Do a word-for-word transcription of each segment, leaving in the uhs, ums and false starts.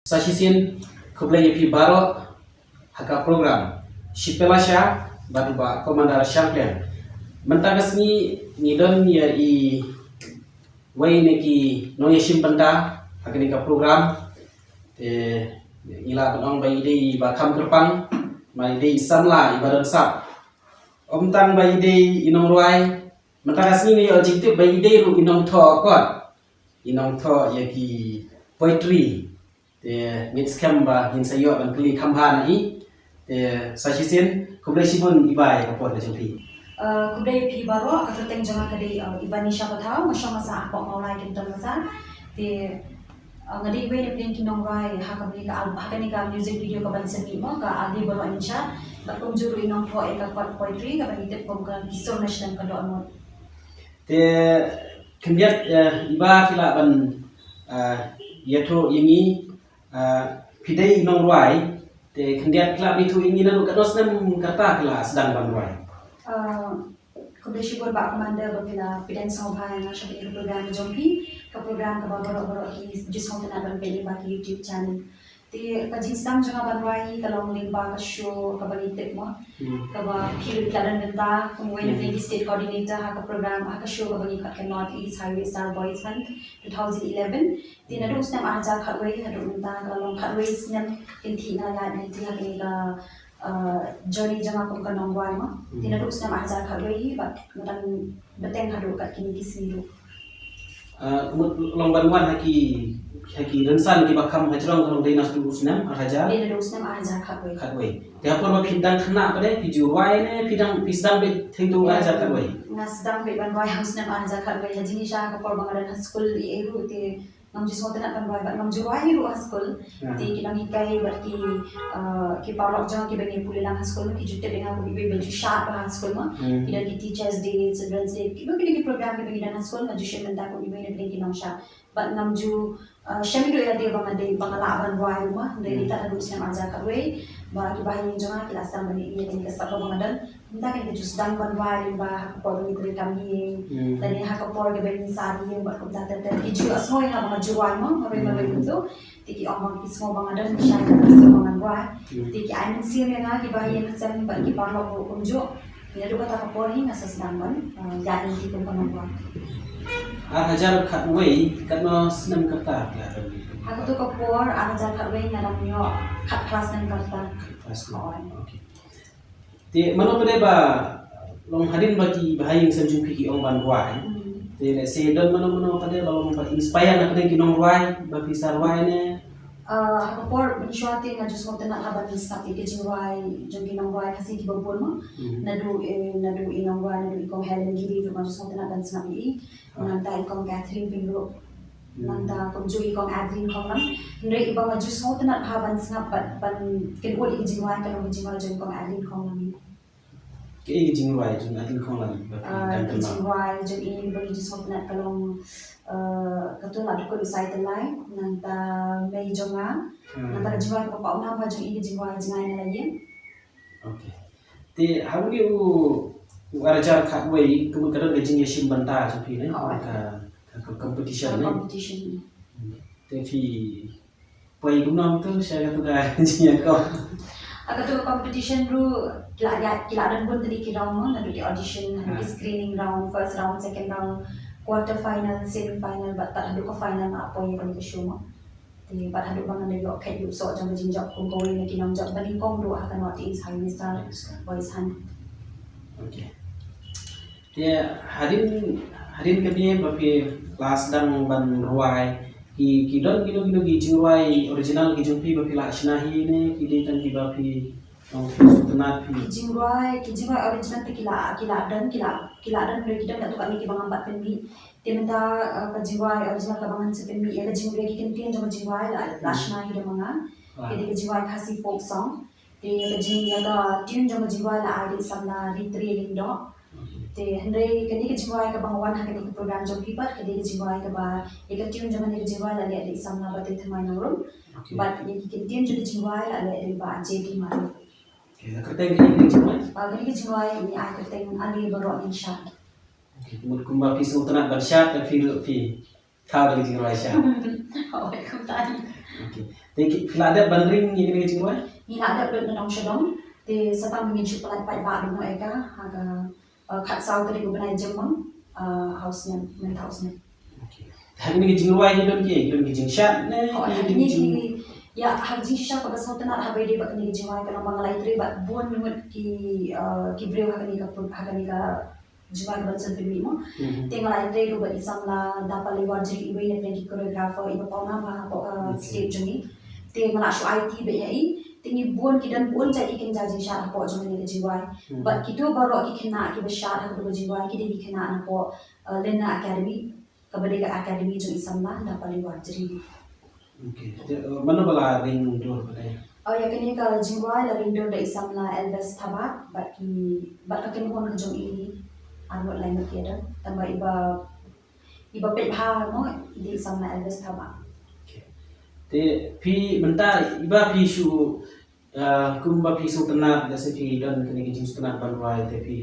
Sa shisien khublei ïa phi baroh ha ka program Shipela Sha bad u Bah Commander Shangpliang. Mynta ka sngi ngi don ïa i wei na ki nongïashim bynta ha kane ka program. Te ngi lah ban ong ba i dei i Bah Kham Kyrpang, ma i dei i samla i Bah Donsap. Ym tang ba i dei i nongrwai, mynta ka sngi ngi ïoh jingtip ba i dei ruh i nongthoh kot, i nongthoh ïa ki poetry. Te ngeit skhem ba ngin sa ïoh ban kylli kham bha na i. Te sa shisien khublei shibun i Bah ïa ka por ka jong phi. Uh, khublei phi baroh, ka kyrteng jong nga ka dei uh, Ivanisha Pathaw, nga shong nga sah ha Pok Mawlai, Kynton Bazaar. Te uh, nga dei wei na pdeng ki nongrwai ha kane ka al- ha kane ka music video ka ban sngewbha ka Adi Baroh Ninsha. Bad kumjuh ruh i nongthoh ïa ka kot poetry ka ban ïatip kum ka Ki Sur na Shlem ka Dohnud. Te khyndiat eh, i Bah phi lah ban eh, ïathuh ïa ngi eh, phi dei i nongrwai. Te khyndiat phi lah ban ïathuh ïa ngi naduh katno snem ka rta phi la sdang ban rwai. Uh, khublei shibun Bah Commander ba phi la pdiang sngewbha ïa nga sha kane ka program jong phi, ka program kaba baroh baroh ki ju sngewtynnat ban peit lyngba ki YouTube channel. Te ka jingsdang jong nga ban rwai ka long lyngba ka show kaba ngi tip mo, kaba phi ruh phi la don bynta kum wei na pdeng ki state coordinator ha ka program, ha ka show kaba ngi khot ka North East Highway Star Boys Hunt two thousand eleven. Te naduh u snem ar hajar khatwei haduh mynta ka la long khatwei snem kynthih nga la ïaid lynti ha kane ka uh, journey jong nga kum ka nongrwai mo. Te naduh u snem ar hajar khatwei bad nga dang bteng haduh kat kine ki sngi ruh. Uh, mut long ban wan ha ki ha ki rynsan kiba kham hajrong ka long dei naduh u snem ar hajar. Dei naduh u snem ar hajar khatwei. Khatwei. Te ha por ba phi dang khynnah pat de phi ju rwai ne phi dang phi sdang beit hynrei ar hajar khatwei. Nga sdang beit ban rwai ha u snem ar hajar khatwei, ha jingïaishah ha ka por ba nga don ha skul i ei ruh te ngam ju sngewtynnat ban rwai bad ngam ju rwai hi ruh ha skul. Te ki nonghikai bad ki uh, ki paralok jong nga kiba ngi pule lang ha skul mo, ki ju tip ïa nga kum iwei ba ju shad bha ha skul mo. Ki don ki Teachers Day, Children's Day, kiba kine ki program kiba ngi don ha skul nga ju shim bynta kum iwei na pdeng ki nongshad. Bad ngam ju uh, shem ïa lade ba nga dei ba nga lah ban rwai ruh mo. Hynrei dei tang haduh u snem ar hajar khatwei ba kiba ha ïing jong nga ki la sdang ban ïohi ïa kane ka sap kaba nga don. Mynta kane ka ju sdang ban rwai lyngba ha ka por ba ngi trei kam ïing lane ha ka por kaba ngi sah ïing bad kumta ter ter ki ju ïohsngew ïa nga ba nga ju rwai mo, marwei marwei kumto. Te ki ong ba ki sngew ba nga don ki shai ba ki sngew ba ngan rwai. Te ki ai mynsiem ïa nga kiba ha ïing ha sem bad ki paralok ruh kumjuh. Te naduh kata ka por hi nga sa sdang ban ïaid lynti kum ka nongrwai. Ar hajar khatwei katno snem ka rta phi la don? Ha kato ka por ar hajar khatwei nga dang ïoh khatphra snem ka rta. Khatphra snem. Okay. Te mano pat de ba long hadien ba ki ba ha ïing sem jong phi ki ong ban rwai. Te lehse don mano mano pat de ba long ba inspire na pdeng ki nongrwai ba phi sa rwai ne. Uh, ha ka por mynshuwa te nga ju sngewtynnat ha ban sngap ïa ki jingrwai jong ki nongrwai Khasi kiba bun mo. Naduh eh, naduh i nongrwai naduh i Kong Helen Giri ruh nga ju sngewtynnat ban sngap ïa i. Nangta i Kong Catherine Pyngrope. Nangta kumjuh i Kong Adeline Khonglam. Hynrei iba nga ju sngewtynnat bha ban sngap bad ban kynnoh ïa ki jingrwai ka long ki jingrwai jong i Kong Adeline Khonglam. Kaei ka jingrwai jong i Adeline Khonglam ba phi dang kynmaw? Ka jingrwai jong i ba ngi ju sngewtynnat ka long kato La Dukut U Sai Tyllai, nangta Mei Jong Nga. Nangta ka jingrwai kaba pawnam bha jong i ka jingrwai Jngai Na La Ïing. Okay. Te ha une u u ar hajar khatwei ka mut ka don ka jingïashim bynta jong phi ne? Ka ka competition ne? Competition. Te phi poi kumno to sha kato ka jingïakob? Ha kato ka competition ruh ki la ïa ki la don bun tylli ki round mo, naduh ki audition, naduh ki screening round, first round, second round, quarter final, semi final bad tad haduh ka final nga poi ïa kane ka show mo. Te bad haduh ba ngan da ïoh kheit ïoh soh jong ka jingjop kum kawei na ki nongjop ba nyngkong ruh ha ka North East Highway Star Boys Hunt. Okay. Te hadien hadien kane ba phi la sdang ban rwai ki ki don kino kino ki jingrwai original ki jong phi ba phi la shna hi ne ki dei tang kiba phi long phi sngewtynnat phi. Ki jingrwai ki jingrwai original te ki la ki la don ki la ki la don hynrei ki don katto katne kiba ngam pat pynmih. Te mynta ka jingrwai original kaba ngan sa pynmih ïa ka jingrwai ki kyntien jong ka jingrwai la la shna hi da ma nga. Ka dei ka jingrwai Khasi folk song. Te ka jing ïa ka tune jong ka jingrwai la ai da i samla Ritri Lyngdoh. Te hynrei kane ka jingrwai kaba nga wan ha kane ka program jong phi pat ka dei ka jingrwai kaba ïa ka tune jong kane ka jingrwai la leh da i samla Batei Thymmai Nongrum. Bad ïa ki kyntien jong ka jingrwai la leh da i Bah J D Mari. Okay, la kyrteng kane ka jingrwai? Ah, kane ka jingrwai ngi ai kyrteng Ale Baroh Ngin Shad. Okay, mut kumba phi sngewtynnat ban shad, phi ruh phi thaw da ka jingrwai shad. Oh, kumta. Okay. Te ki, phi la dep ban ring ïa kane ka jingrwai? Ngi la dep lut na dong sha dong. Te sa tang ba ngin shu pynlait paidbah ban ïoh ïa ka ha ka, uh, khatsaw tarik u bnai Jymmang, uh, ha u snem, mynta u snem. Okay. Ha kane ka jingrwai ki don ki, ki don ki jingshad ne? Oh, ki ha don kine jing- ki, ïa, ha ka jingshisha kaba sngewtynnat haba ïadei bad kane ka jingrwai ka long ba nga la ïatrei bad bun ngut ki, uh, ki briew ha kane ka pun-, ha kane ka jingrwai kaba ngi sngewthuh mo. Mhm. Te nga la ïatrei ruh bad i samla Dapali Warjri, iwei na pdeng ki choreographer iba pawnam ha, ha, uh, Okay. state jong ngi. Te nga la shu aiti bad ïa i. Te ngi bun, ki don bun jait ki kynja jingshad hapoh jong kane ka jingrwai. Mhm. Bad kito baroh ki khynnah kiba shad ha kane ka jingrwai ki dei ki khynnah napoh, uh, Lena Academy. Kaba dei ka academy jong i samla Dapali Warjri. Okay. Te, uh, mano ba la ring dur ba dei? Oh, ïa kane ka jingrwai la ring dur da i samla Elvis Thabah bad ki, bad ka kynhun ka jong i arngut laingut ïa da. Tangba iba, iba peit bha mo i dei i samla Elvis Thabah. Okay. Te phi mynta iba phi shu, uh, kumba phi sngewtynnat, lehse phi don kane ka jingsngewtynnat ban rwai, te phi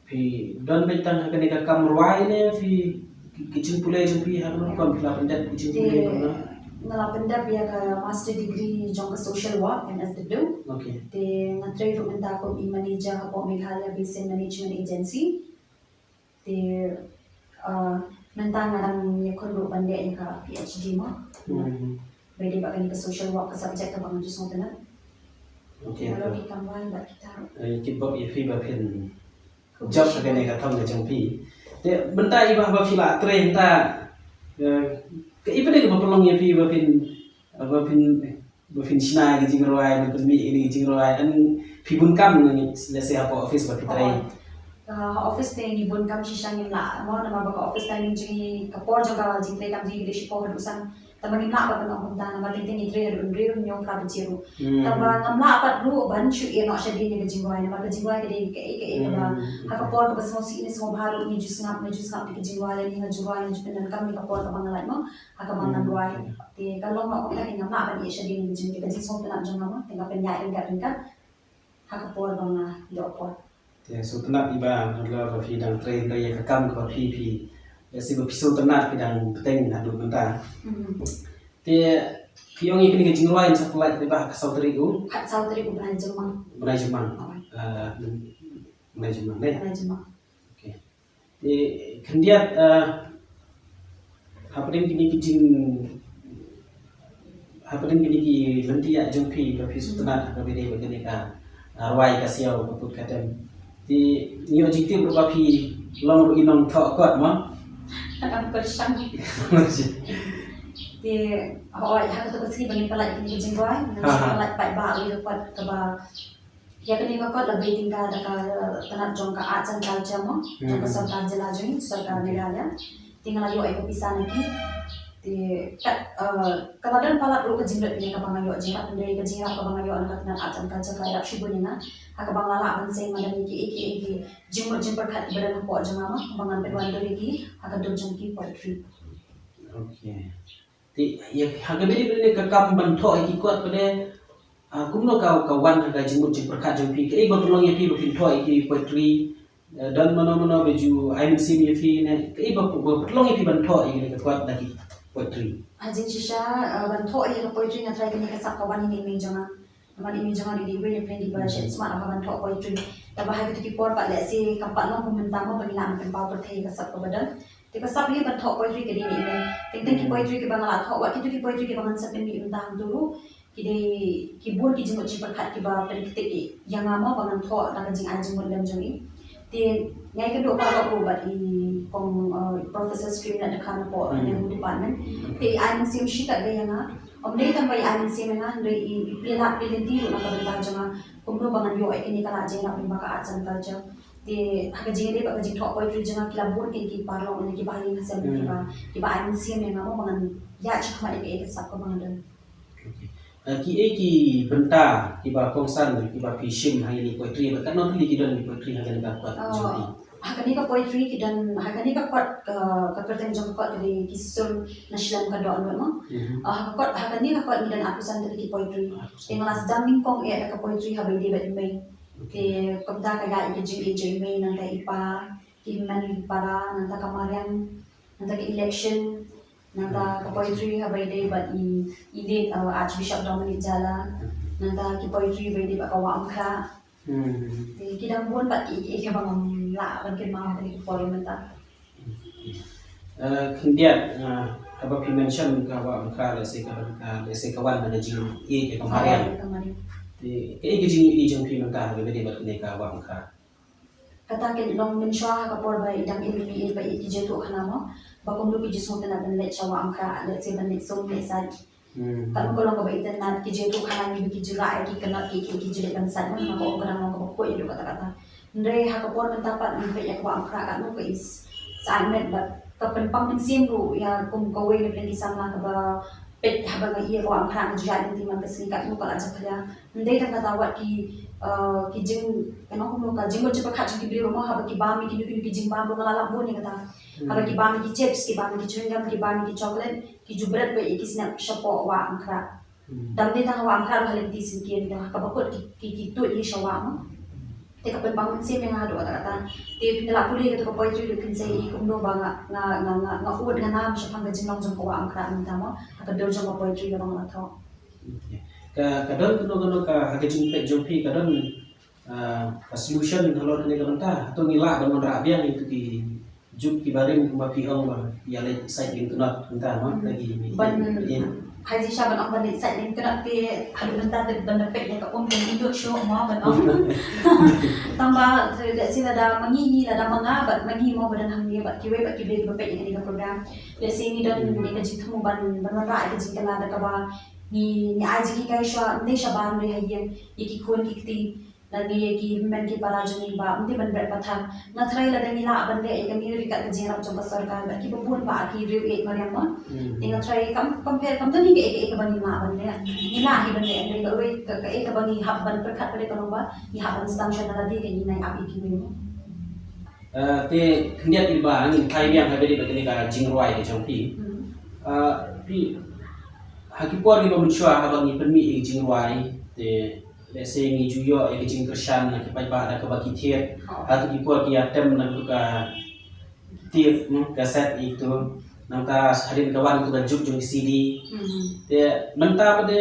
Phi don beit tang ha kane ka kam rwai ne phi ki, ki jingpule jong phi ha kano ka kam phi la pyndep ki jingpule kumno? Nga la pyndep ïa ka master degree jong ka social work, M S W. Okay. Te nga trei ruh mynta kum i manager hapoh Meghalaya Basin Management Agency. Te, uh, mynta nga dang ïakhun ruh ban leh ïa ka P H D mo. Hmm. Ba ïadei bad kane ka social work, ka subject kaba nga ju sngewtynnat. Okay. Nga la ki kam rwai bad kita ruh. Eh, kit bok ïa phi ba phin jop ha kane ka thong ka jong phi. Te mynta iba ba phi la trei mynta, eh, ka iba dei kaba pynlong ïa phi ba phin, ba phin, ba phin shna ïa ka jingrwai, ba phin mih ïa ka jingrwai, an phi bun kam ne, lehse hapoh office ba phi trei? Oh. Ah, ha office te ngi bun kam shisha ngim lah mo, namar ba ka office timing jong ngi, ka por jong ka jingtrei kam jong ngi ka dei shiphew haduh san. Tangba ngim lah ban ong kumta namar teng teng ngi trei haduh hynriew, hynñiew, phra baje ruh. Hmm. Tangba ngam lah pat ruh ban shu ïeh noh shadien ïa ka jingrwai namar ka jingrwai ka dei kaei kaei kaba, hmm, ha ka por kaba sngewsih ne sngewbha ruh ngi ju sngap, ngi ju sngap ïa ka jingrwai, ngi ju rwai, ngi ju pyndonkam ïa ka por kaba nga lait mo ha kaba ngan rwai. Hmm. Te ka long noh kumta, te ngam lah ban ïeh shadien ïa ka jing, ïa ka jingsngewtynnat jong nga mo, te nga pynïaid ryngkat ryngkat ha ka por ba nga ïoh por. Te sngewtynnat iba, mutla ba phi dang trei ïa ka kam kaba phi, phi, ïa si ba phi sngewtynnat phi dang bteng haduh mynta. Mhm. Te phi ong ïa kane ka jingrwai yn sa pynlait iba ha ka saw tarik u? Khatsaw tarik u bnai Jymmang. Bnai Jymmang. Oh. Ah, bnai Jymmang, ne? Bnai Jymmang. Okay. Te khyndiat, eh, hapdeng kine ki jing, hapdeng kine ki lynti ïa jong phi ba phi sngewtynnat ha kaba ïadei bad kane ka, eh, rwai ka siaw ka put ka tem. Te ngi ïoh jingtip ruh ba phi long ruh i nongthoh kot mo? Ka dang pyrshang. Te hooid, ha kato ka sngi ba ngin pynlait kine ki jingrwai, ngin sa pynlait paidbah ïa ka kot kaba Ïa kane ka kot la bei tyngka da ka tnat jong ka Arts and Culture mo, jong ka sorkar jylla jong ngi, sorkar Meghalaya. Te nga la ïoh ïa ka pisa na ki. Te ka, eh, ka la don palat ruh ka jinglut ïa kaba nga ïoh jingïarap, hynrei ka jingïarap kaba nga ïoh na ka tnat Arts and Culture ka la ïarap shibun ïa nga. Ha kaba nga la lah ban seng madan ïa kiei kiei ki jingmut jingpyrkhat kiba don hapoh jong nga mo, kaba ngan pynwandur ïa ki ha ka dur jong ki poetry. Okay. Te ïa, ha kaba ïadei bad ka kam ban thoh ïa ki kot pat de, ah, kumno ka, ka wan ha ka jingmut jingpyrkhat jong phi? Kaei ba pynlong ïa phi ba phin thoh ïa ki poetry? Eh, don mano mano ba ju ai mynsiem ïa phi ne? Kaei ba, ba pynlong ïa phi ban thoh ïa kane ka kot na ki poetry? Ha jingshisha, eh, ban thoh ïa ka poetry nga tharai kane ka sap ka wan na i mei jong nga. Namar i mei jong nga i dei iwei na pdeng kiba shait smat ha ban thoh poetry. Tangba ha kito ki por pat lehse kam pat long kum mynta mo ba ngi lah ban pynpaw pyrthei ïa ka sap kaba don. Te ka sap ïa ban thoh poetry ka dei na i mei. Teng teng ki poetry kiba nga la thoh, wat kito ki poetry kiba ngan sa pynmih mynta hangto ruh, ki dei ki bun ki jingmut jingpyrkhat kiba pynktik ïa nga mo ba ngan thoh da ka jingai jingmut lem jong i. Te nga ïakynduh paralok ruh bad i kong, uh, Professor Srimanth Dkhar napoh Nehru Department. Te i ai mynsiem shikatdei ïa nga. Ym dei tang ba i ai mynsiem ïa nga, hynrei i, i plie lad plie lynti ruh na ka bynta jong nga kumno ba ngan ïoh ïa kane ka lad jingïarap lyngba ka arts and culture. Te ha ka jingïadei bad ka jingthoh poetry jong nga ki la bun ki, ki paralok ne kiba ha ïing ha sem kiba, kiba ai mynsiem ïa nga mo ba ngan ïaid shakhmat ïa kaei ka sap kaba nga don. Okay. Eh, kiei ki bynta kiba kongsan kiba phi shim ha ïa kine ki poetry, bad katno tylli ki don ki poetry ha kane ka kot jong phi? Ha kane ka poetry ki don, ha kane ka kot ka, ka kyrteng jong ka kot ka dei Ki Sur Na Shlem Ka Dohnud mo. Mhm. Ah, ha ka kot, ha kane ka kot ngi don arphew san tylli ki poetry. Arphew san. Te nga la sdang nyngkong eh da ka poetry haba ïadei bad i mei. Okay. Te kumta ka ïaid ïa ka jingïeit jong i mei, nangta i pa, ki hynmen ki para, nangta ka mariang, nangta ka election, Nangta ka poetry haba ïadei bad i, i late, uh, Archbishop Dominic Jala. Nangta ki poetry ba ïadei bad ka Wah Umkhrah. Hmm. Te ki dang bun bad ki, ki, ki ba ngam lah ban kynmaw ha kane ka por mynta. Eh, khyndiat, eh, haba phi mention ka Wah Umkhrah, lehse ka, ka, lehse ka wan na ka jingïeit ka mariang. Ka mariang. Te kaei ka jingïeit jong phi mynta haba ïadei bad kane ka Wah Umkhrah? Kata ka long mynshuwa ha ka por ba i dang im i ba i ki jingïeit khana mo. Ba kumno ki jingsngewtynnat ban leit sha Wah Umkhrah, lehse ban leit sum leit sait. Hmm. Katno ka long kaba itynnat, ki jingïeit khana ngi ba ki jingïeit ki kynnoh ki, ki, ki jingïeit ban sait mo, na ka ong ka dang long kaba khuid ïa kata kata. Hynrei ha ka por mynta pat ngi peit ïa ka Wah Umkhrah katno ka is. Sa met bad ka pynpang mynsiem ruh ïa kum kawei na pdeng ki samla kaba peit haba nga ïa ka Wah Umkhrah nga ju ïaid lynti man ka sngi katno ka la jakhlia. Ym dei tang kata wat ki, eh, ki jing, kano kumno ka jingmut jingpyrkhat jong ki briew ruh mo haba ki bam ïa kino kino ki jingbam ruh nga la lap bun ïa kata. Hmm. Haba ki bam ïa ki chips, ki bam ïa ki chewing gum, ki bam ïa ki chocolate, ki ju bret beit ïa ki snep shapoh Wah Umkhrah. Hmm. Dang dei tang Wah Umkhrah ruh ha lynti syngkien, kaba kut ki, ki, ki tuid hi sha wah mo. Te ka pynpang mynsiem ïa nga haduh kata kata. Te phin da la pule kata ka poetry ruh phin sa ïohi kumno ba nga, nga, nga, nga, nga ud nga nam shaphang ka jinglong jong ka Wah Umkhrah mynta mo. Ha ka dur jong ka poetry kaba nga la thoh. Ka, ka don kano kano ka, ha ka jingpeit jong phi ka don, ah, ka solution halor kane ka bynta? Hato ngi lah ban wanrah biang ïa kito ki juk ki barim kumba phi ong ba ïa leit sait lyngknot mynta mo, hmm, lagi ni. Ban, ïa, ha jingshisha ban ong ban leit sait lyngknot te haduh mynta te ban da peit ïa ka um te ïnduk shuh mo ban ong. Tang ba lehse lada ma ngi, lada ma nga bad ma ngi mo ba don hangne bad kiwei bad kiwei kiba peit ïa kane ka program. Lehse ngi don, hmm, ïa ka jingthmu ban, ban wanrah ïa ka jingkylla da kaba ngi, ngi ai jinghikai shuwa, ym dei shabar, ym dei ha ïing, ïa ki khun ki kti, lane ïa ki hynmen ki para jong ngi ba ym dei ban bret pathar. Nga tharai lada ngi lah ban leh ïa kane ryngkat ka jingïarap jong ka sorkar bad kiba bun ba ki riew ïeit mariang mo. Hmm. Te nga tharai kam, kam pher, kam don hi kaei kaei kaba ngim lah ban leh. Ngi lah hi ban leh, hynrei kawei ka, kaei kaba ngi hap ban pyrkhat pat ka long ba ngi hap ban sdang shuwa na lade, ka ngi nai ap ïa kiwei mo. Ah, te khyndiat, phi ba ngin phai biang ha kane ka jingrwai ka jong phi. Hmm. Ah, phi, ha ki por kiba mynshuwa haba ngi pynmih ïa ki jingrwai, te lehse ngi ju ïoh ïa ki jingkyrshan na ki paidbah da kaba ki thied. Oh. Ha kito ki por ki ïa tem na kito ka tape, hmm, cassette ïa kito. Nangta hadien ka wan kito ka juk jong ki C D. Hmm. Te mynta pat de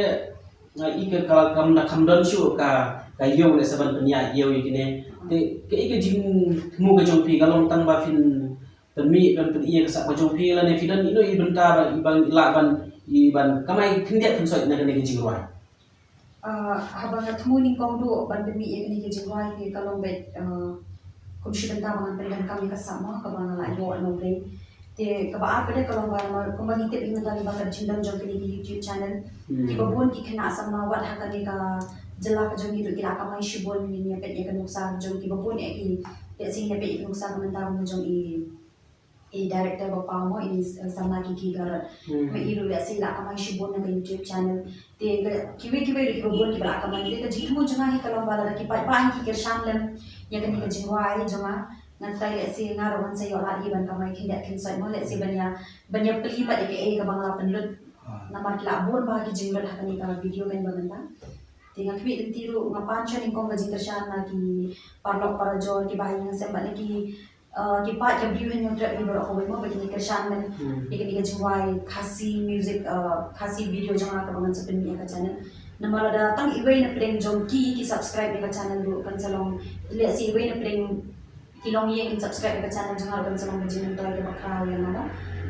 nga i ka, ka, kam da, kam don shuh ka, ka ïew lehse ban pynïaid ïew ïa kine. Te kaei ka jingthmu ka jong phi, ka long tang ba phin pynmih ban pyni ïa ka sap ka jong phi lane phi don ino i bynta ba i ban lah ban, i ban kamai khyndiat khynsoit na kane ka jingrwai? Ah, haba nga thmu nyngkong duh ban pynmih ïa kane ka jingrwai te ka long beit, ah, kum shi bynta ba ngan pyndonkam ïa ka sap mo kaba nga la ïoh na U Blei. Te kaba ar pat de ka long ba namar kumba ngi tip hi mynta lyngba ka jingdon jong kane ka YouTube channel. Hmm. Kiba bun ki khynnah samla wat ha kane ka jylla ka jong ngi ruh ki la kamai shibun, ngi ïa peit ïa ka nuksa jong kiba bun ïa ki, ïa sing ïa peit ïa ka nuksa ka mynta ka jong i, i director ba paw mo, i, eh, samla Kiki Garot. Hmm. Ma i ruh ïa sing la kamai shibun na ka YouTube channel. Te ka, kiwei kiwei ruh kiba bun kiba la kamai. Te ka jingthmu jong nga hi ka long ba lada ki paidbah ki kyrshan lem ïa kane ka jingrwai jong nga, nga tharai lehse nga ruh ngan sa ïoh lad hi ban kamai khyndiat khynsoit mo, lehse ban ïa, ban ïa plie pat ïa kaei kaba nga la pynlut. Ah. Namar ki la bun bha ki jinglut ha kane ka video kane ba mynta. Te nga khmih lynti ruh, nga pan sha nyngkong ka jingkyrshan na ki paralok parajor kiba ha ïing ha sem bad na ki, uh, ki paid ka briew Hynñiewtrep hi baroh kawei mo ba kin ïa kyrshan lem. Hmm. Ïa kane ka jingrwai Khasi music, uh, Khasi video jong nga kaba ngan sa pynmih ha ka channel. Namar lada tang iwei na pdeng jong ki ki subscribe ïa ka channel ruh kan sa long, lehse iwei na pdeng ki longïing kin subscribe ïa ka channel jong nga ruh kan sa long ka jingmyntoi kaba khraw ïa nga mo.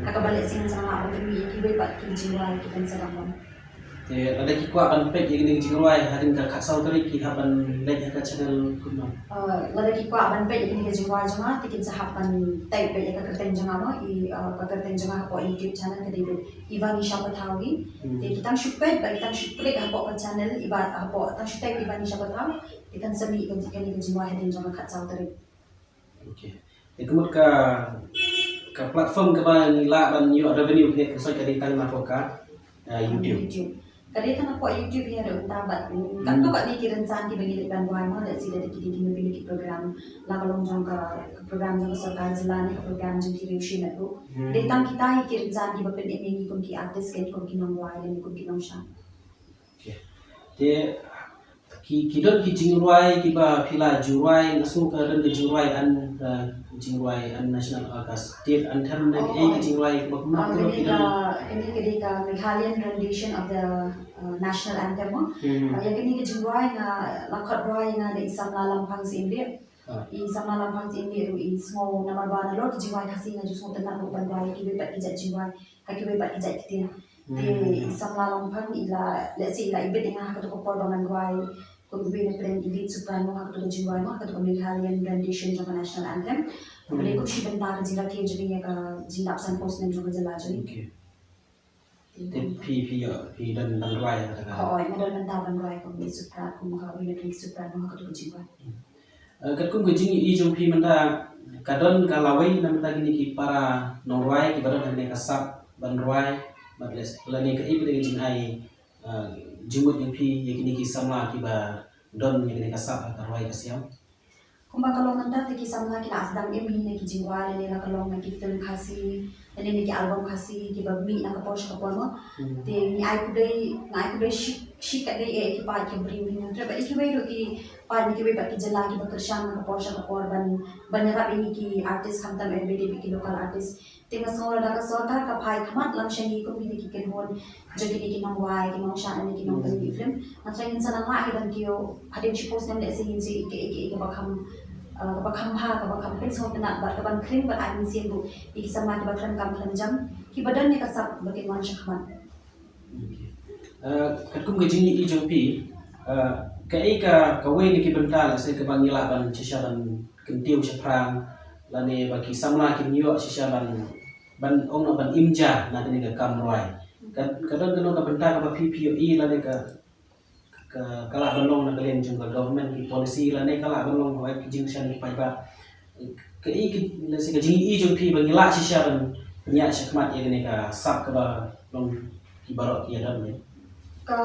Ha kaba lehse ngan sa lah ban pynmih ïa kiwei pat ki jingrwai ki kan sa dang long. Te lada ki kwah ban peit ïa kane ka jingrwai hadien ka khatsaw tarik ki hap ban leit ha ka channel kumno? Uh, lada ki kwah ban peit ïa kane ka jingrwai jong nga te kin sa hap ban type beit ïa ka kyrteng jong nga mo, i, uh, ka kyrteng jong nga hapoh YouTube channel ka dei beit Ivani Shapathaw hi. Hmm. Te ki tang shu peit bad ki tang shu click hapoh ka channel, i ba hapoh tang shu type Ivani Shapathaw, te kan sa mih ka, kane ka jingrwai hadien jong ka khatsaw tarik. Okay. Te ka mut ka, ka platform kaba ngi lah ban ïoh revenue khyndiat khynsoit ka dei tang napoh ka, eh, YouTube. YouTube. Ka dei tang napoh YouTube hi haduh mynta bad, mm, katto katne ki rynsan kiba ngi leit ban rwai mo, lehse da ki dei kino kino ki program la ka long jong ka, ka program jong ka sorkar jylla ne ka program jong ki riew shimet ruh. Hmm. Dei tang kita hi ki rynsan kiba pynim ïa ngi kum ki artist, kum ki nongrwai ne kum ki nongshad. Okay. Te ki, ki don ki jingrwai kiba phi la ju rwai, nga sngew ka don ka jingrwai An, eh, Jingrwai an national, uh, ka state anthem ne, oh, eh, ka jingrwai ba kumno, ah, kumno kane ka, kane ka dei ka Meghalayan rendition of the, uh, national anthem, oh. Hmm. Ah, ïa kane ka jingrwai nga la khot rwai nga da i samla Lamphang Syiemlieh. Ah. I samla Lamphang Syiemlieh ruh i sngew namar ba nalor ki jingrwai Khasi nga ju sngewtynnat ruh ban rwai ïa kiwei pat ki jait jingrwai ha kiwei pat ki jait ktien. Te, hmm, i samla Lamphang i la, let's say, i la ibit ïa nga ha kato ka por ba ngan rwai kum iwei na pdeng elite soprano ha kato ka jingrwai mo, ha kato ka Meghalayan rendition jong ka national anthem. Ka dei, hmm, kum shi bynta ka jingrakhe jong ngi ïa ka jingdap san post name jong ka jylla jong ngi. Okay. Te phi, phi, phi don ban rwai ha kata ka? Hooid, nga don bynta ban rwai kum i soprano, kum ka, iwei na pdeng soprano ha kato ka jingrwai. Hmm. Eh, katkum ka jingïohi jong phi mynta, ka don ka lawei na mynta kine ki para nongrwai kiba don ha kane ka sap ban rwai, bad lane kaei pat ka jingai, eh, jingmut jong phi ïa kine ki samla kiba don ïa kane ka sap ha ka rwai ka siam? Kumba ka long mynta te ki samla ki la sdang im hi na ki jingrwai lane la ka long na ki film Khasi lane na ki album Khasi kiba mih na ka por sha ka por mo. Hmm. Te ngi ai khublei, nga ai khublei shi, shikatdei ïa ki paid ki briew hi na, bad ïa kiwei ruh ki paid na kiwei pat ki jylla kiba kyrshan na ka por sha ka por ban, ban ïarap ïa ngi ki artist khamtam eh ba dei ki local artist. Te nga sngew lada ka sorkar ka phai khmat lang sha ngi kum kine ki kynhun jong kine ki nongrwai, ki nongshad lane ki nongpynmih film, nga tharai ngin sa nang lah hi ban kiew hadien shiphew snem lehse ngin sa ïohi kaei kaei kaba kham, eh, kaba kham bha, kaba kham pynsngewtynnat bad kaban khring bad ai mynsiem ruh ïa ki samla kiba khlem kam khlem jam kiba don ïa ka sap ba kin wan sha khmat. Eh, katkum ka jingïohi jong phi, eh, kaei ka, kawei na ki bynta lehse kaba ngi lah ban shisha ban kyntiew shaphrang lane ba ki samla kin ïoh shisha ban, ban ong noh ban im ja na kane ka kam rwai? Ka, ka don kano ka bynta kaba phi, phi ïohi lane ka, ka, ka lah ban long na ka liang jong ka government ki policy lane ka lah ban long hooid ki jingkyrshan ki paidbah? Kaei ka, lehse ka jingïohi jong phi ba ngi lah shisha ban pynïaid shakhmat ïa kane ka sap kaba long ki baroh ki ïa don ne? Ka,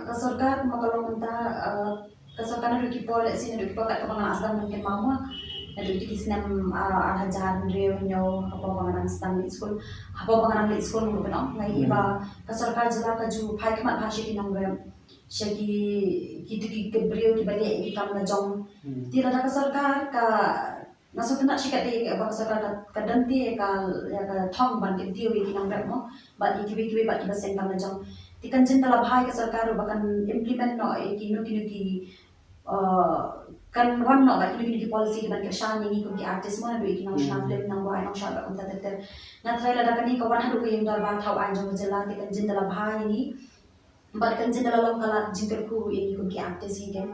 ka sorkar kumba ka long mynta, eh, ka sorkar naduh ki por lehse naduh ki por kat kaba nga la sdang ban kynmaw mo, naduh ki snem, eh, ar hajar hynriew hynñiew, hapoh ba nga dang sdang leit skul, hapoh ba nga dang leit skul ruh, nga ïohi ba ka sorkar jylla ka ju phai khmat bha sha ki nongrep, sha ki, kito ki, ki briew kiba leh ïa ki kam la jong. Hmm. Te lada ka sorkar ka, nga sngewtynnat shikatdei ba ka sorkar ka, ka don te ka, ïa ka thong ban kyntiew ïa ki nongrep mo, bad ïa kiwei kiwei pat kiba seng kam la jong. Te kan jin da la bha ïa ka sorkar ruh ba kan implement noh ïa kino kino ki, eh, kan wan noh bad kino kino ki policy kiban kyrshan ïa ngi kum ki artist mo, naduh ïa ki nongshna film, nongrwai, nongshad bad kumta ter ter. Nga tharai lada kane ka wan haduh ka ïing dorbar thaw aiñ jong ka jylla te kan jin da la bha ïa ngi. Bad kan jin da la long ka lad jingkyrkhu ïa ngi kum ki artist hi ken.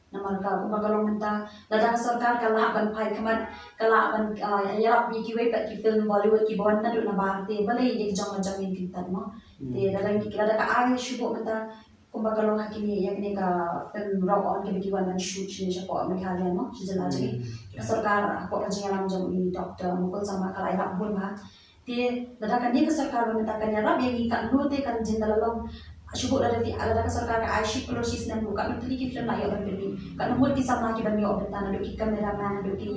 Namar ka kumba ka long mynta, lada ka sorkar ka lah ban phai khmat, ka lah ban, ah, ïarap ïa kiwei pat ki film Bollywood kiba wan naduh nabar te balei ïa ki jong la jong ngin kyntat mo. Hmm. Te lada, lada ka ai shuh mynta, kumba ka long ha kine, ïa kine ka film Rock On kiba ki wan ban shoot shane shapoh Meghalaya mo, sha jylla jong ngi. Hmm. Ka sorkar hapoh ka jingïalam jong i Doctor Mukul Sangma ka la ïarap bun bha. Te lada kane ka sorkar ba mynta kan ïarap ïa ngi katno te kan jin da la long. Shu lada phi, lada ka sorkar ka ai shi klur shi snem ruh katno tylli ki film la ïoh ban pynmih, katno ngut ki samla kiban ïoh bynta naduh ki cameraman, naduh ki,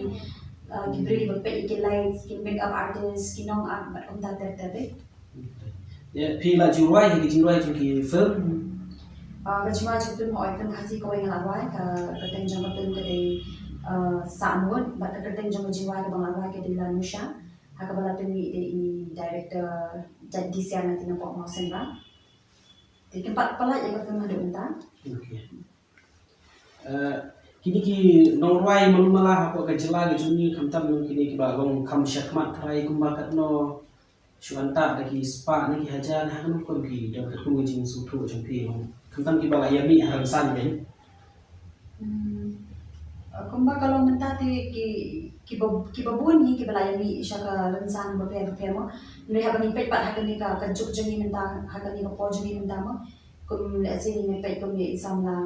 uh, ki briew kiba peit ïa ki lights, ki makeup artist, ki nong act bad kumta ter ter te. Ïa, phi la ju rwai ha ki jingrwai jong ki film? Uh, ka jingrwai jong film, hooid, film Khasi kawei nga la rwai, ka kyrteng jong ka film ka dei, uh, Sahmut, bad ka kyrteng jong ka jingrwai kaba nga la rwai ka dei La Nusha. Ha kaba la pynmih da i director Jagdish Syana, Tina Pok Mawsynram. Te kim pat pynlait ïa ka film haduh mynta. Okay. Eh, kine ki nongrwai malu mala hapoh ka jylla ka jong ngi, khamtam kine kiba long kham shakhmat tharai, kumba katno, shu anta da ki spah ne ki hajar ne ha kano kum ki don katkum ka jingsngewthuh jong phi, khamtam kiba la ïa mih ha rynsan ken? Hmm. Kumba ka long mynta te ki, kiba, kiba bun hi kiba la ïa mih sha ka rynsan bapher bapher mo. Hynrei haba ngi peit pat ha kane ka, ka juk jong ngi mynta, ha kane ka por jong ngi mynta mo. Kum lehse ngi peit kum ïa i samla,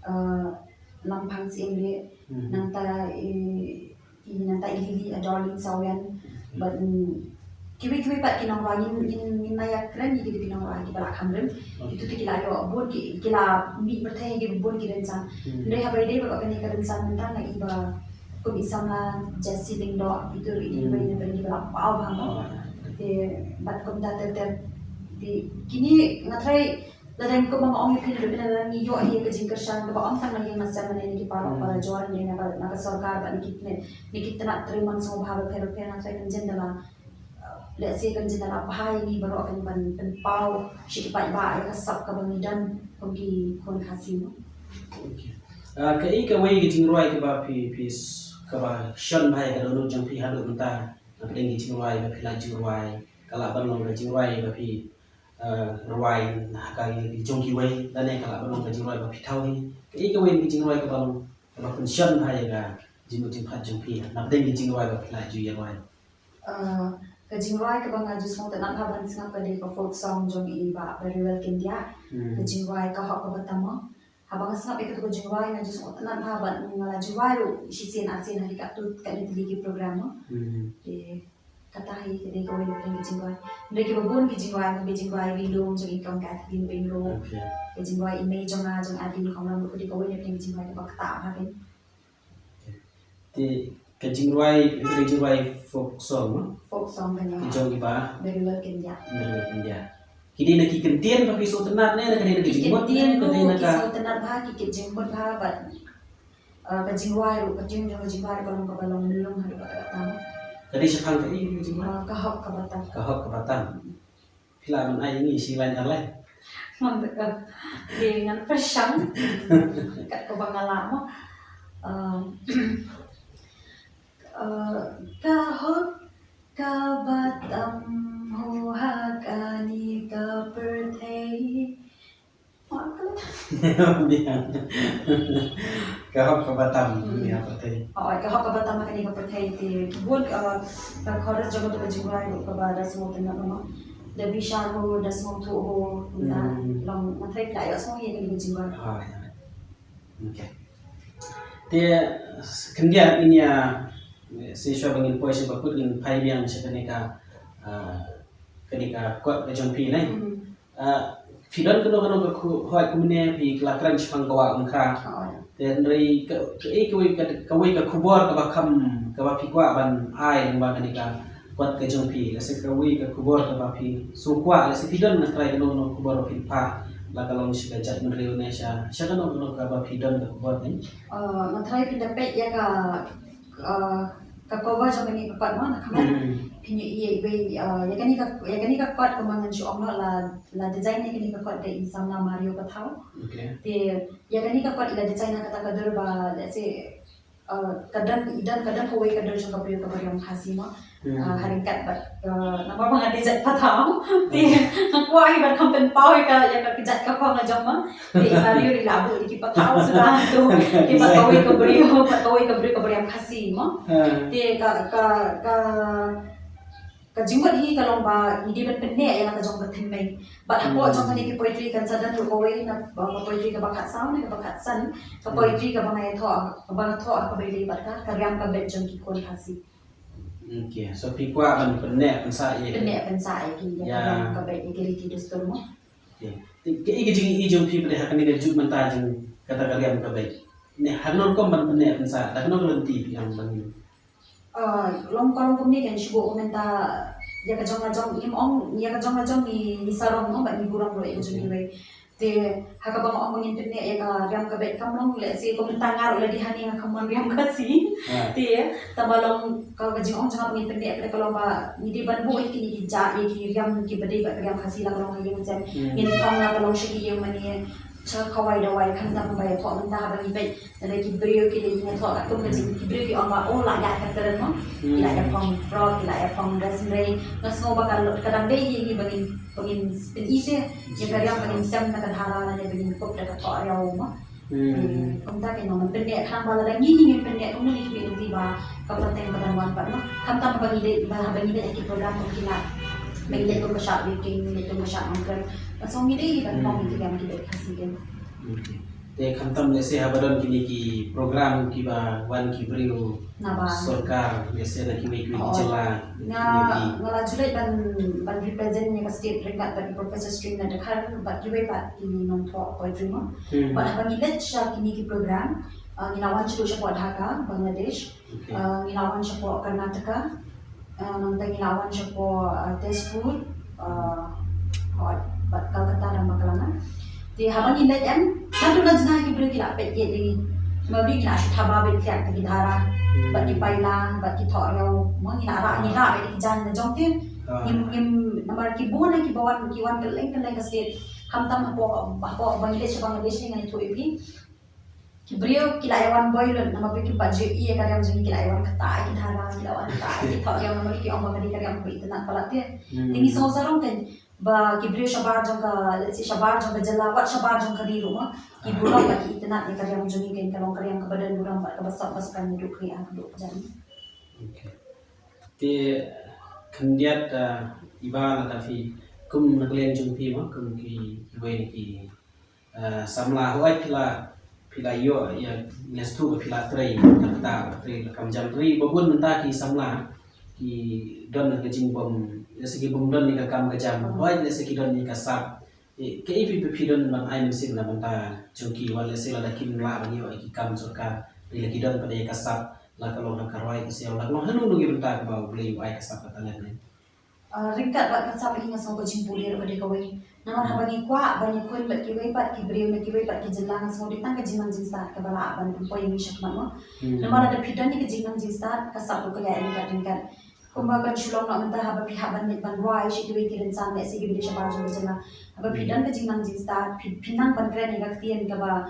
uh, Lamphang Syiemlieh, hmm, nangta i, i nangta i Lily Adorleen Sawian, hmm, bad, mm, kiwei kiwei pat ki nongrwai, ngin, ngin, ngin ïa kren ïa kito ki nongrwai kiba la kham rim. Hmm. Kito te ki la ïoh bun ki, ki la mih pyrthei ha ki bun ki rynsan. Hmm. Hynrei haba ïadei bad kane ka rynsan mynta nga i ba kum i samla Jessie Lyngdoh, ito ruh i, hmm, iwei na pdeng kiba la paw bha mo. Oh. Te bad kumta ter ter. Te kine nga tharai Lada ngi, kumba nga ong ïa phi, lada ngi ïoh ïa ka jingkyrshan kaba ym tang na ïing na sem ne na ki paralok parajor, ne na ka, na ka sorkar bad na ki, ne na ki tnat trei mansngiowbha bapher bapher, nga tharai kan jan da la, uh, lehse kan jan da la bha ïa ngi baroh, kan ban pynpaw sha ki paidbah ïa ka sap kaba ngi don kum ki khun Khasi, no? Okay. Ah, kaei kawei ka jingrwai kaba phi, phi s-, kaba shon bha ïa ka dohnud jong phi haduh mynta? Napdeng ki jingrwai ba phi la ju rwai, ka lah ban long ka jingrwai ba phi, eh, rwai ha ka jong kiwei, lane ka lah ban long ka jingrwai ba phi thaw hi. Kaei kawei na ki jingrwai kaba long, kaba pynshon bha ïa ka jingmut jingpyrkhat jong phi napdeng ki jingrwai ba phi la ju ïa rwai? Eh, ka jingrwai kaba nga ju sngewtynnat bha ban sngap ka dei ka folk song jong i Bah Berriwel Kyndiah. Hmm. Ka jingrwai Ka Hok Kaba Tam. Haba nga sngap ïa katu ka jingrwai nga ju sngewtynnat bha bad nga la ju rwai ruh shisien arsien ha ki katto katne tylli ki program, no? Hmm. Te kata hi ka dei kawei na ki jingrwai. Hynrei kiba bun ki jingrwai, ki jingrwai Ri Lum jong i Kong Kathleen Bengro. Okay. Ka jingrwai I Mei Jong Nga jong Adeline Khongran ruh ka dei kawei na ki jingrwai kaba ktah bha kein. Te ka jingrwai, ka jingrwai folk song, no? Folk song kane. Ka jong i Bah Berriwel Kyndiah. Berriwel Kyndiah. Ki dei na ki kyntien ba phi sngewtynnat ne, na ka dei na ki jingmut ne, kyntien ka dei na ki ka sngewtynnat bha, ki kit jingmut bha bad, uh, ka jingrwai ruh, ka tune jong ka jingrwai ruh ka long kaba long myllung haduh katta katta. Ka dei shaphang kaei ka jingrwai? Uh, Ka Hok Kaba Tam. Ka Hok Kaba Tam. Phi lah ban ai ïa ngi shi lain ar lain? Ngan, eh, ngan pyrshang kat kaba nga lah mo. Um, eh, ka hok kaba tam ho ha kane ka pyrthei. Ka hok kaba tam, hmm, ha kane ka pyrthei. Oh, Ka Hok Kaba Tam ha kane ka pyrthei te. Bun, uh, ka chorus jong katu ka jingrwai ruh kaba da sngewtynnat mo. Da bishar ho, da sngewthuh ho, kumta. Hmm. Long, nga tharai phi la ïohsngew ïa kane ka jingrwai. Ah, ïa. Okay. Te khyndiat ngin ïa, shisha ba ngin poi sha ba kut ngin phai biang sha kane ka, ah, kane ka kot ka jong phi ne. Hmm. Ah, phi don kano kano ka khu-, hooid kumne phi la kren shaphang ka wah Umkra. Oh, ïa. Te hynrei ka, kaei kawei ka, kawei ka khubor kaba kham, kaba phi kwah ban ai lyngba kane ka kot ka jong phi, lehse kawei ka khubor kaba phi sngewkwah, lehse phi don, nga tharai kano kano khubor ba phin phah, la ka long sha ka jaitbynriew ne sha, sha kano kano kaba phi don ka khubor ne. Ah, nga tharai phin da peit ïa ka, ah, ka cover jong kane ka kot mo, na comment. Hmm. Phin ïohi ïa, ah, ïa kane ka, ïa kane ka kot kumba ngan shu ong mo, la, la design ïa kane ka kot da i samla Mario Pathaw. Okay. Te ïa kane ka kot i la design ha kata ka dur ba, let's say, uh, ka don, i don, ka don kawei ka dur jong ka briew kaba riam Khasi mo. Hmm. Uh, ha ryngkat bad, uh, namar ba nga dei jait Pathaw. Te, hmm, nga kwah hi ban kham pynpaw ïa ka, ïa ka kjat ka khong la jong mo. Te i Mario i la buh ïa ki Pathaw suda tu. Te bad kawei ka briew, bad kawei ka briew kaba riam Khasi mo. Hmm. Te ka, ka, ka, ka jingmut hi ka long ba ngi dei ban pynneh ïa la ka jong ka thymmei. Bad hapoh, hmm, jong kane ki poetry kan sa don ruh kawei na, ba, ka poetry kaba khatsaw ne kaba khatsan, ka, hmm, poetry kaba nga ïathoh, kaba nga thoh, kaba ïadei bad ka, ka riam ka beit jong ki khun Khasi. Okay, so phi kwah ban pynneh pynsah ïa ki. Pynneh pynsah ïa ki, ïa, ïa, ka riam ka beit, ïa ki riti dustur mo. Okay. Te kaei ka jingïohi jong phi pat ha kane ka juk mynta jong kata ka riam ka beit? Ne ha kano rukom ban pynneh pynsah, da kano ka lynti phi ong ban Uh, long ka long kumne kan shu buh mynta ïa ka jong la jong, ngim ong ïa ka jong la jong, ngi, ngi sarong mo bad ngi burom ruh ïa ka jong kiwei. Te ha kaba nga ong ba ngin pynneh ïa ka riam ka beit kam long lehse kum mynta nga ruh lada hangne nga kham mon riam Khasi. Ha. Te tang ba long ka, ka jingong jong nga ba ngin pynneh ka long ba ngi dei ban buh ïa kine ki jait, ïa ki riam kiba dei bad ka riam Khasi la ka long ha ïing sem. Hmm. Ngin ong la ka long sha ki ïing mane sha khawai dawai, khamtam ba ïathoh mynta haba ngi peit. Lada ki briew ki la ïathoh katkum ka jing, ki briew ki ong ba, oh, la ïaid ka kren mo. Hmm. Ki la ïaphong frock, ki la ïaphong dress, hynrei nga sngew ba ka, ka dang dei ïa ngi ba ngin, ba ngin pyni seh ïa ka riam, ba ngin sem na ka dhara lane ba ngin kup da ka thohriaw mo. Hmm. Eh, kumta kein mo, ngan pynneh, khnang ba lada ngi, ngi ngim pynneh kumne, ngi kyrmen lynti ba ka pateng ka ban wan pat mo. Khamtam ba ngi leit, ba, ba ngi leit ha ki program kum kine, ba ngi leit kum ka Shad Week, ngi leit kum ka Shad Nongkrem. Nga sngew ngi dei ban phong ïa ki riam ki beit Khasi kein. Okay. Te khamtam lehse haba don kine ki program kiba wan ki briew na ba sorkar, lehse na kiwei kiwei ki jylla. Nga, nga la ju leit ban, ban represent ïa ka state ryngkat bad i Professor Srimanee Dkhar bad kiwei pat ki nongthoh poetry mo. Hmm. Bad haba ngi leit sha kine ki program, uh, ngi la wan shaduh shapoh Dhaka, Bangladesh. Okay. Uh, ngi la wan shapoh Karnataka, uh, nangta ngi la wan shapoh, uh, Tezpur, uh, hooid, bad Kolkata da Bakalanga. Te haba ngi leit em, naduh na jngai ki briew ki la peit ïeit ïa ngi. Namar ba ngi la shu thaba beit ïa ki dhara bad ki paila bad ki thohriaw. Mo ngi la rah, ngi rah beit ki jaiñ na jong ki. Ngim, ngim, namar ki bun na kiba wan, ki wan kylleng kylleng ka state. Khamtam hapoh, hapoh Bangladesh, Bangladesh ngan ïathuh ïa phi. Ki briew ki la ïa wan boi lut namar ba kim pat ju ïohi ïa ka riam jong ngi, ki la ïa wan ktah ïa ki dhara, ki la wan ktah ïa ki thohriaw namar ki ong ba ka dei ka riam kaba itynnad palat te. Te ngi sngew sarong kein ba ki briew shabar jong ka, let's say shabar jong ka jylla, wat shabar jong ka ri ruh mo, ki burom bad ki itynnad ïa ka riam jong ngi kein, ka long ka riam kaba don burom bad kaba sop ba span naduh khlieh haduh kjat. Okay. Te khyndiat, ah, Iba, lada phi kum na ka liang jong phi mo, kum ki, kiwei na ki, ah, samla, hooid phi la, phi la ïoh ïa, ngi sngewthuh ba phi la trei, la kata, la trei, la kam jam trei, ba bun mynta ki samla ki don ka jingbym, lehse ki bym don ïa ka kam ka jam, hooid lehse ki don ïa ka sap. Eh, kaei phi, phi don ban ai mynsiem na bynta jong ki, wat lehse lada kim lah ban ïoh ïa ki kam sorkar, hynrei la ki don pat ïa ka sap, la ka long ha ka roi ka siaw, la ka long hano hano ki bynta kaba U Blei u ai ka sap ka talent ne. Ah, ryngkat bad ka sap hi nga sngew ka jingpule ruh ka dei kawei. Namar haba ngi kwah ban ïakhun bad kiwei pat ki briew na kiwei pat ki jylla, nga sngew dei tang ka jingnang jingstad kaba lah ban pynpoi ïa ngi shakhmat mo. Namar lada phi don ïa ka jingnang jingstad, ka sap ruh ka ïaid ryngkat ryngkat. Kumba kan shu long noh mynta haba phi hap ban leit ban rwai sha kiwei ki rynsan, lehse kiba dei shabar jong ka jylla. Haba phi don ka jingnang jingstad, phi, phi nang ban kren ïa ka ktien kaba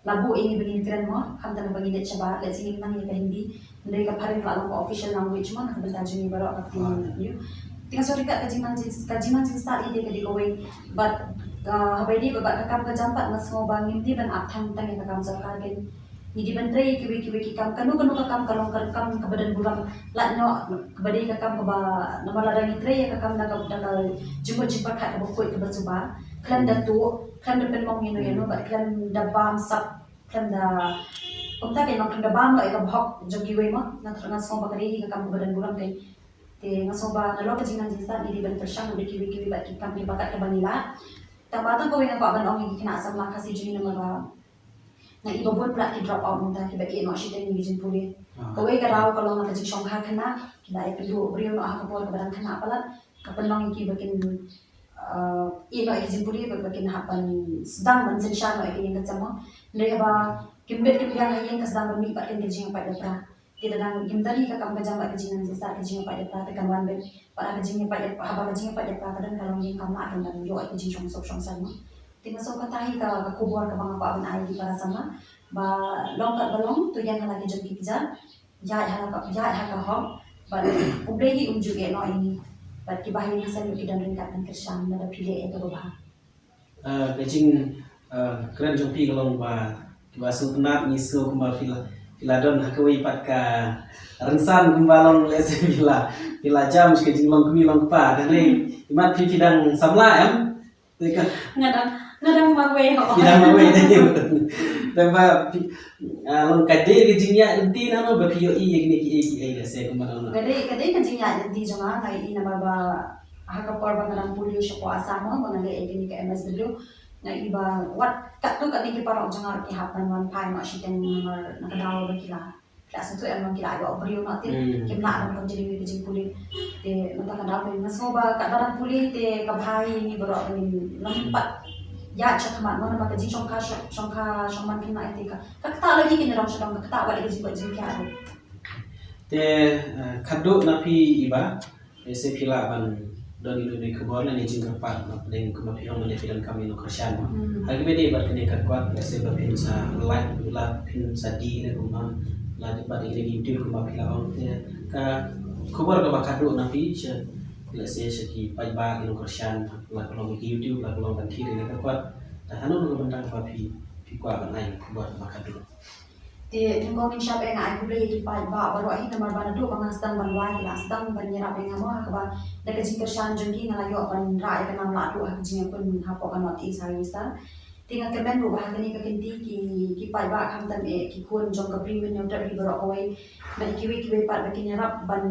la buh ïa ngi ba ngin kren mo, khamtam ba ngin leit shabar, lehse ngim nang ïa ka Hindi. Hynrei ka phareng ka la long ka official language mo na ka bynta jong ngi baroh ka ktien, you. Te nga sngew ryngkat ka jingnang jing, ka jingnang jingstad hi te ka dei kawei. Bad, ah, haba ïadei bad ka kam ka jam pat nga sngew ba ngim dei ban ap than tang ïa ka kam sorkar kein. Ngi dei ban trei ïa kiwei kiwei ki kam, kano kano ka kam ka long ka kam kaba don burom. Lait noh kaba dei ka kam kaba, namar lada ngi trei ïa ka kam da ka, da ka jingmut jingpyrkhat kaba khuid kaba suba, khlem da tuh, khlem da pynmong ïano ïano bad khlem da bam sap, khlem da, kumta kein, khlem da bam noh ïa ka bhok jong kiwei mo. Nga, nga sngew ba ka dei hi ka kam kaba don burom kein. Te nga sngew ba nalor ka jingnang jingstad ngi dei ban pyrshang da kiwei kiwei bad ki kam kiba kat kaba ngi lah. Tang ba tang kawei nga kwah ban ong ïa ki khynnah samla Khasi jong ngi namar ba nga i ba bun palat ki drop out mynta kiba ïeh noh shiteng ïa ki jingpule. Kawei ka daw ka long na ka jingshongkha khynnah, ki la ïa pynduh briew noh ha ka por kaba dang khynnah palat, ka pynlong ïa ki ba kin, uh, ïeh noh ïa ki jingpule ba, ba kin hap ban sdang ban synshar noh ïa ki ïing ka sem mo. Hynrei haba kim bit kim biang ha ïing ka sdang ban mih pat kein ka jingïapait ïapra. Te lada ngim don hi ka kam ka jam bad ka jingnang jingstad, ka jingïapait ïapra te kan wan beit. Bad ha ka jingïapait ïapra, haba ka jingïapait ïapra ka don, ka long ïing kam lah kan ban ïoh ïa ka jingshongsuk shongsaiñ mo. Te nga sngew kata hi ka, ka khubor kaba nga kwah ban ai ïa ki para samla. Ba long kat ba long, to ïeng ha la ki jong ki kjat, ïaid ha la ka, ïaid ha ka hok, bad U Blei hi um ju ïeh noh ïa ngi. Bad kiba ha ïing ha sem ruh ki don ryngkat ban kyrshan lada phi leh ïa kaba bha. Ah, ka jing, ah, kren jong phi ka long ba, kiba sngewtynnat, ngi sngew kumba phi la, phi la don ha kawei pat ka rynsan kumba long, lehse phi la, phi la jam sha ka jinglong kmie long kpa, te hynrei imat phi, phi dang samla em? Te ka, nga dang, nga dang marwei ho. Phi dang marwei te. Te ba phi, ah, long ka dei ka jingïaid lynti na no ba phi ïohi ïa kine kiei kiei, lehse kumba long na. Ka dei, ka dei ka jingïaid lynti jong nga, nga i namar ba ha ka por ba nga dang pule shapoh Assam mo, ba nga leh ïa kine ka M S W, nga i ba wat katto katne ki paralok jong nga ruh ki hap ban wan phai noh shiteng namar na ka daw ba ki la, ki la sngewthuh em, long ki la ïoh briew noh te kim lah ban continue ïa ka jingpule. Te mynta ka daw te nga sngew ba katba dang pule te ka bha ïa ngi baroh ba ngin nym pat ïaid shakhmat mo, namar ka jingshongkha, shong, shongkha shongman khynnah te ka, ka ktah la ïa ki kynrong sha dong, ka ktah wat ïa ka jingkoit jingkhiah ruh. Te, eh, khadduh na phi Iba, lehse phi lah ban don ïa ine i khubor lane i jingkyrpad na pdeng kumba phi ong lane phi donkam ïa i nongkyrshan mo. Hmm. Ha kaba ïadei bad kane ka kot, lehse ba phin sa lait, la phin sa die ne kumba, la dei bad ine i YouTube kumba phi la ong, te ka khubor kaba khadduh na phi sha, lehse sha ki paidbah ki nongkyrshan, la ka long ki YouTube, la ka long ban thied ïa ka kot. Te hano hano ka bynta kaba phi, phi kwah ban ai khubor kaba khadduh. Te nyngkong ngin shah ïa nga ai khublei ïa ki paidbah baroh hi namar ba naduh ba nga sdang ban wai ki la sdang ban ïarap ïa nga mo, ha kaba da ka jingkyrshan jong ki nga la ïoh ban rah ïa ka nam lahduh ha ka jingïakhun hapoh ka North East Highway Star. Te nga kyrmen ruh ba ha kane ka kynti ki, ki paidbah khamtam eh ki khun jong ka Bri Hynñiewtrep hi baroh kawei, bad kiwei kiwei pat ba kin ïarap ban,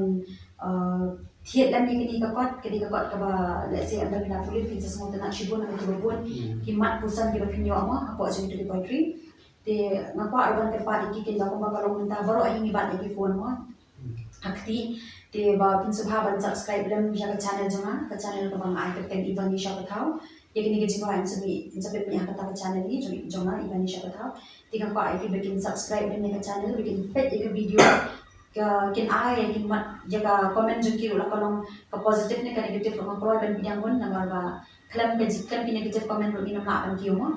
uh, thied lem ïa kane ka kot, kane ka kot kaba lehse ynda phi la pule phin sa sngewtynnat shibun, ha kaba bun ki mat puson kiba phin ïoh mo hapoh jong kane ka poetry. Te nga kwah ruh ban kyrpad ïa ki, kynda kumba ka long mynta baroh hi ngi bat ïa ki phone mo ha kti. Te ba phin sngewbha ban subscribe lem ïa ka channel jong nga, ka channel kaba nga ai kyrteng Ivani Shah Pathaw. Ïa kane ka jingkwah, yn sa mih, yn sa pynmih ha kata ka channel hi jong, jong nga, Ivanisha Pathaw. Te nga kwah ïa ki ba kin subscribe ïa kane ka channel, ba kin peit ïa ka video, ka, kin ai ïa ki mat, ïa ka comment jong ki ruh, la ka long ka positive ne ka negative ruh, nga kloi ban pdiang bun, namar ba khlem ka ji-, khlem ki negative comment ruh ngin ym lah ban kiew mo.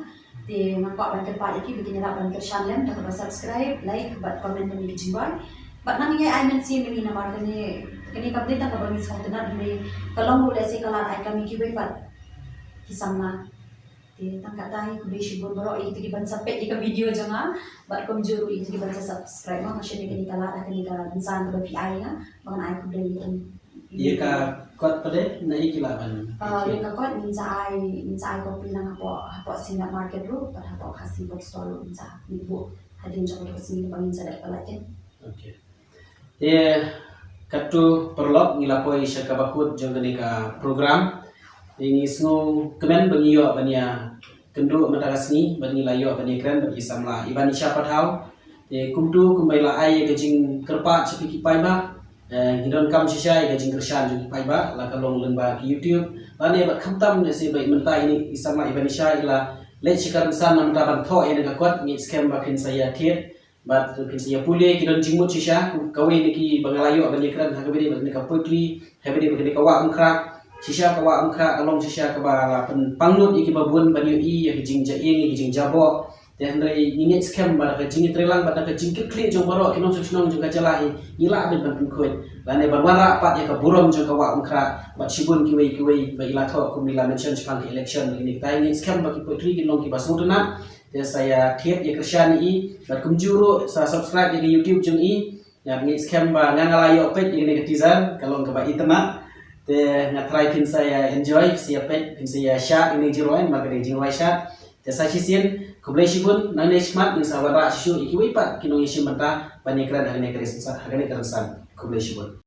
Te nga kwah ban kyrpad ïa ki ba kin ïarap ban kyrshan lem da kaba subscribe, like bad comment ïa kane ka jingkwah. Bad nang ïa ai mynsiem ïa ngi namar kane, kane kam dei tang kaba ngi sngewtynnat, hynrei ka long ruh lehse ka lad ai kam ïa kiwei pat ki samla. Te tang katta hi, khublei shibun baroh ïa kito ki ban sa peit ïa ka video jong nga, bad kumjuh ruh ïa kito ki ban sa subscribe mo. Nga sngewbha kane ka lad, kane ka rynsan kaba phi ai ïa nga, ba ngan ai khublei ïa ki. Ïa ka kot pat de, na ïa ki lah ban. Ah, ïa ka kot ngin sa ai, ngin sa ai copy lang hapoh, hapoh Singngat Market ruh, bad hapoh Khasi Bookstore ruh ngin sa mih buh hadien jong kata ka sngi ba ngin sa dep pyllait. Okay. Te katto paralok, ngi la poi sha kaba kut jong kane ka program. Te ngi sngewkmen ba ngi ïoh ban ïakynduh mynta ka sngi, bad ngi la ïoh ban ïakren bad i samla Ivanisha Pathaw. Te kumto kumba i la ai ïa ka jingkyrpad sha phi ki paidbah, eh, ngi donkam shisha ïa ka jingkyrshan jong ki paidbah, la ka long lyngba ki YouTube. Lane bad khamtam ne se ba i mynta ine i samla Ivanisha i la leit sha ka rynsan na mynta ban thoh ïa kane ka kot, ngi ngeit skhem ba phin sa ïathied. Bad phin sa ïa pule, ki don jingmut shisha, kawei na kiba nga la ïoh ban ïakren ha kaba ïadei bad kane ka poetry, ha kaba ïadei bad kane ka Wah Umkhrah. Shisha ka Wah Umkhrah ka long shisha kaba la pynpangnud ïa kiba bun ban ïohi ïa ka jingjahing, ïa ka jingjaboh. Te hynrei ngi ngeit skhem ba da ka jingïatreilang bad da ka jingkitkhlieh jong baroh ki nongshong shnong jong ka jylla hi, ngi lah beit ban pynkhuid lane ban wanrah pat ïa ka burom jong ka Wah Umkhrah. Bad shibun kiwei kiwei ba i la thoh, kum i la mention shaphang ka election, bad kine kita, ngi ngeit skhem ba ki poetry kin long kiba sngewtynnat. Te sa ïathied ïakyrshan ïa i, bad kumjuh ruh sa subscribe ïa ka YouTube jong i. Nga ngeit skhem ba nga, nga la ïoh peit ïa kane ka teaser, ka long kaba itynnat. Te nga tharai phin sa ïa enjoy, phin sa ïa peit, phin sa ïa shad ïa kane ka jingrwai, namar ka dei ka jingrwai shad. Te sa shisien, khublei shibun, nangne shakhmat ngin sa wanrah shuh shuh ïa kiwei pat ki nongïashim bynta ban ïakren ha kane ka rynsan, ha kane ka rynsan. Khublei shibun.